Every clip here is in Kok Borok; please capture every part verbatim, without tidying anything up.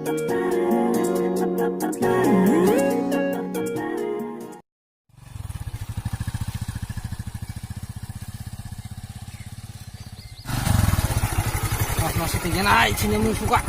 Mas, mas, tinggal naik sini musuh, Kak.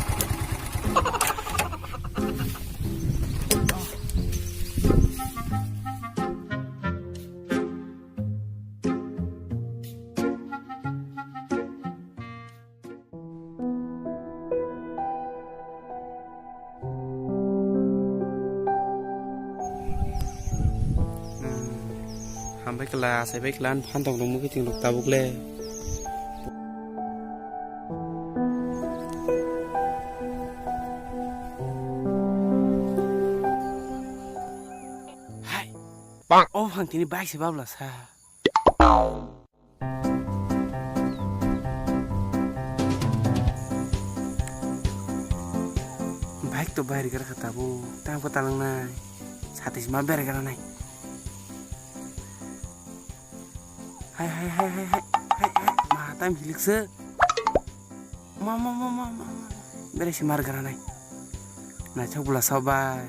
Hambai kla, asai bai kla, ani phan tong tong mukhe ting rok tabuk le. Hai. Bang. O phang tini bike se babla sa. Bike to bayar gara kha tabuk, tang ko talang nai. Sati sima bere gara nai. Hai, hai, hai, hai, hai, hai, hai, ma tam hilik se. Ma, ma, ma, ma, ma, ma. Bere si mar gara nai. Naithok bwla sa bai.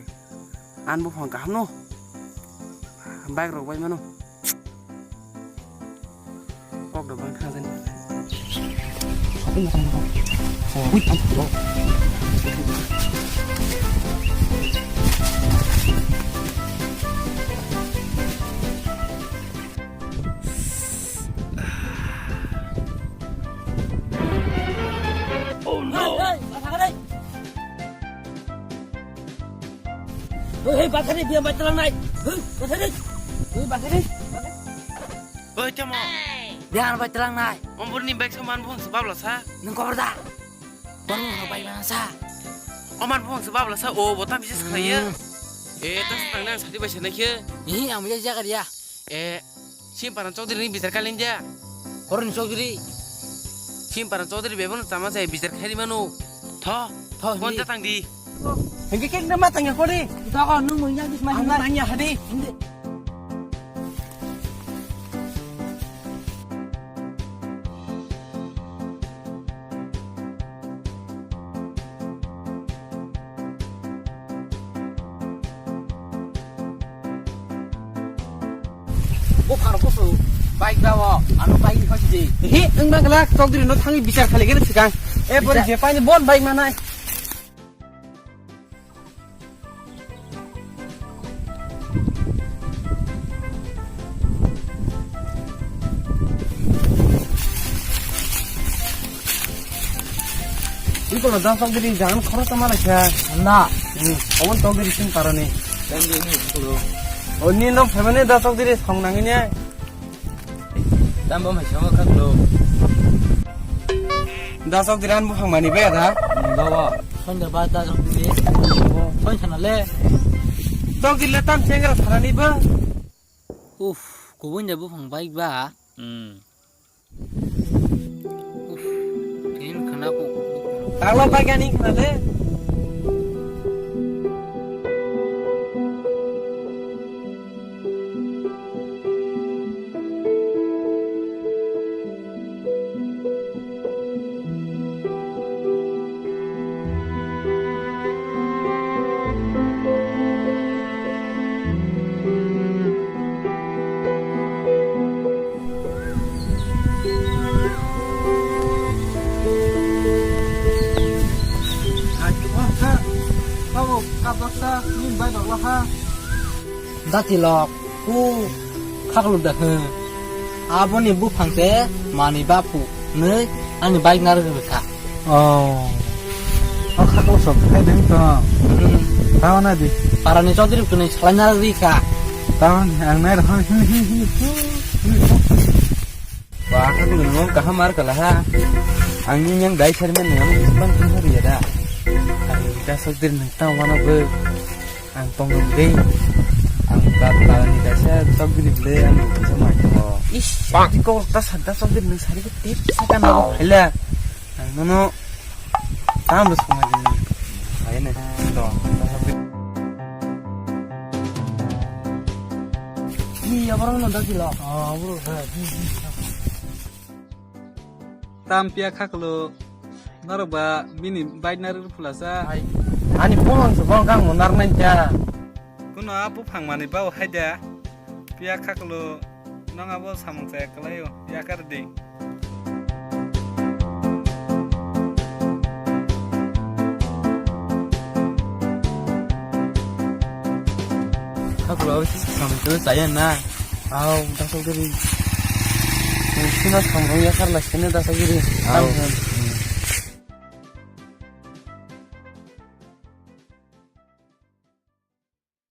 An buphang kaham no. Bike rok bai mano. Kok da bang thang jani. Oh no! Hey, hey, hey, bathari, biya bai talang nai. Hey, bathari. Hey, bathari. Oi, tamo. Biya bai talang nai. Ombor ni bike sa man buphang sa babla sa. Nung kobar da. Bang no bai mana sa. O man buphang sa babla sa. O, botam bisa sa khlaiya. Hmm. Eh, tas tang nang sadi bai sa nai khe. Ih, ang bisa jaga dia. Eh, Simparan Chaudhary ni bichar kali dia. Horni Chaudhary. Simparan Chaudhary bebon tama sai bichar khairi mano. Tho. Tho, phone hindi. Ta tang di. Hingke kek nama tangya kori. Ito ako nung mungya di. Ang manya hadi. Hindi. Buphang kusu bike dawo, ano bike ni khasi di. Hi, wng bangla Chaudhary no thangwi bichar khali gini sikang. E pore je paini bon bike manai. Iko lo da Chaudhary jan khoro tama la kha. Na. Hmm, omo Chaudhary sin parani. Chaudhary ni kulo. O ni no family da Chaudhary song nangini. Tamo mai sama kha kulo. Da Chaudhary an buphang mani be da. Bawa. Sonda ba da Chaudhary. Son sana le. Chaudhary le tam chengra sarani ba. Uf, kubun da buphang bai ba. Hmm. Uf, tin khana ko. Talo bai gani khana le. Dati lok, ku khaklu da hwn. Aboni buphang se mani baphu nwi ani bike narwk rwkha. Oh. O khaklu sok khai deng to. Hmm. Tao na di. Parani Chaudhary kunui salai narwk rikha. Tao ang nai rw. Ba, kha ko nang kaham mar kala ha. Ang ni yang dai sar men nang bang kha ri da. Ang ta sok dir nang ta wana be. Ang tong dei. Ang ta ta ni dai sa sok dir le ang ko sa mai to. Ish, bang ko ta sa da sok dir nang sari ko tip sa kan ba ko phaila. Ang no no. Tam bus ko mai ni. Ai ne. To. Ni ya barang no da kilo. Ah, bro, da. Tam pia khaklo. Norok ba bini bike narwk phulasa. Ai, ani phone se phone kang mo narnai ja. Kuno a buphang mani bau haida. Pia khaklo nong abo samung chaya kwlaio. Yakar di. Khaklo abo samung chaya na. Au, dasok diri. Sino samung yakar la sino dasok diri. Au.